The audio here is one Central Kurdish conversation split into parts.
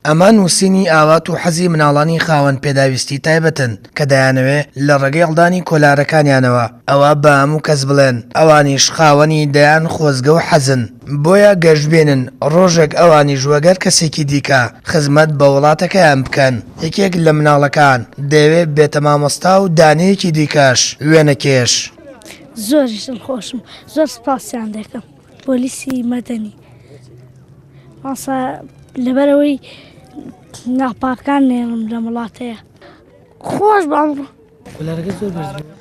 ئەمە نووسینی ئاوات و حەزی مناڵانی خاوەن پێداویستی تایبەتن کە دەیانەوێ لە ڕێگەی هەڵدانی کۆلارەکانیانەوە ئەوە بە هەموو کەس بڵێن ئەوانیش خاوەنی دەیان خۆزگە و حەزن، بۆیە گەشبینن ڕۆژێک ئەوانیش وەگەر کەسێکی دیکە خزمەت بە وڵاتەکەیان بکەن. یەکێک لە مناڵەکان دەیەوێ بێتە مامۆستا و دانەیەکی دیکەش وێنەکێش. زۆریش دڵخۆشم زۆر سپاسیان دەکەم پۆلیسی مەدەنی ماسا لەبەرەوەی ناپاکان نێڵم لە وڵاتەیە خۆش بە ئەمڕۆ کولارەکە زۆر بەرز بوو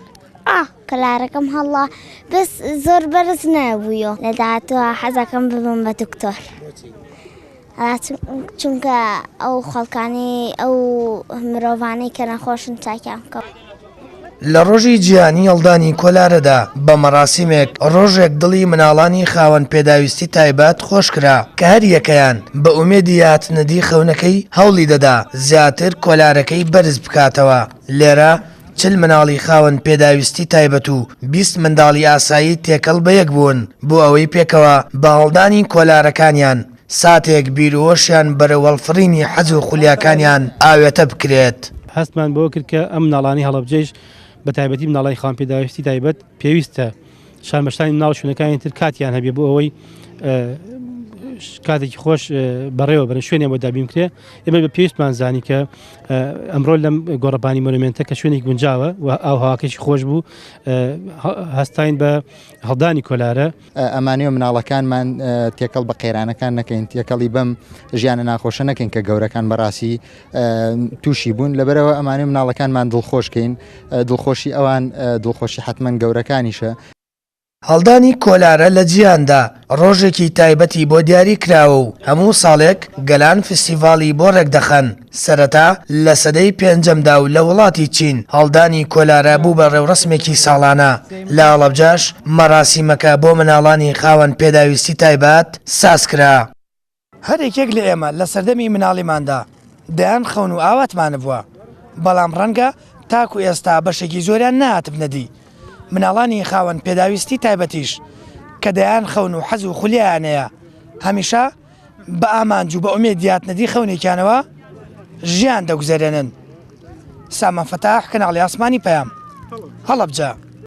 ئا کەلارەکەم هەڵا بەس زۆر بەرز نەبوویەوە لە داهاتووە حەزەکەم ببم بە دکتۆر چونکە ئەو خەڵکانی ئەو مرۆڤانەی کە نەخۆشن چاکیان بکەم. لە ڕۆژی جیهانی هەڵدانی کۆلارەدا بە مەراسیمێک ڕۆژێک دڵی مناڵانی خاوەن پێداویستی تایبەت خۆشکرا کە هەر یەکەیان بە ئومێدی هاتنەدی خەونەکەی هەوڵی دەدا زیاتر کۆلارەکەی بەرز بکاتەوە لێرە 40 مناڵی خاوەن پێداویستی تایبەت و 20 منداڵی ئاسایی تێکەڵ بە یەک بوون بۆ ئەوەی پێکەوە بە هەڵدانی کۆلارەکانیان ساتێک بیر و هۆشیان بەرەو هەڵفڕینی حەز و خولیاکانیان ئاوێتە بکرێت. هەستمان بەوە کرد کە ئەم مناڵانەی هەڵەبجەیش بە تایبەتی مناڵانی خاوەن پێداویستی تایبەت پێویستە شان بەشانی مناڵ شوێنەکانی تر کاتیان هەبێ بۆ ئەوەی کاتێکی خۆش بەڕێوە بەرن شوێنیان بۆ دابین بکرێ ئێمە بە پێویستمان زانی کە ئەمڕۆ لەم گۆڕەپانی مۆنومێنتە کە شوێنێکی گونجاوە و ئاو هەواکەشی خۆش بوو هەستاین بە هەڵدانی کۆلارە. ئەمانەوێ مناڵەکانمان تێکەڵ بە قەیرانەکان نەکەین، تێکەڵی بەم ژیانە ناخۆشە نەکەین کە گەورەکان بەڕاستی تووشی بوون، لەبەرەوە ئەمانەوێ مناڵەکانمان دڵخۆشکەین، دڵخۆشی ئەوان دڵخۆشی حەتمەن گەورەکانیشە. هەڵدانی کۆلارە لە جیهاندا ڕۆژێکی تایبەتی بۆ دیاری کراوە و هەموو ساڵێک گەلان فستیڤاڵی بۆ ڕێکدەخەن، سەرەتا لە سەدەی پێنجەمدا و لە وڵاتی چین هەڵدانی کۆلارە بوو بە ڕێوڕەسمێکی ساڵانە، لە هەڵەبجەش مەراسیمەکە بۆ مناڵانی خاوەن پێداویستی تایبەت سازکرا. هەر یەکێک لە ئێمە لە سەردەمی مناڵیماندا دەیان خەون و ئاواتمان هەبووە، بەڵام ڕەنگە تاکو ئێستا بەشێکی زۆریان نەهاتبنە دی. مناڵانی خاوەن پێداویستی تایبەتیش کە دەیان خەون و حەز و خولیایان هەیە، هەمیشە بە ئامانج و بە ئومێدی هاتنەدی خەونێکیانەوە ژیان دەگوزەرێنن. سامان فەتاح، کەناڵی ئاسمانی پەیام، هەڵەبجە.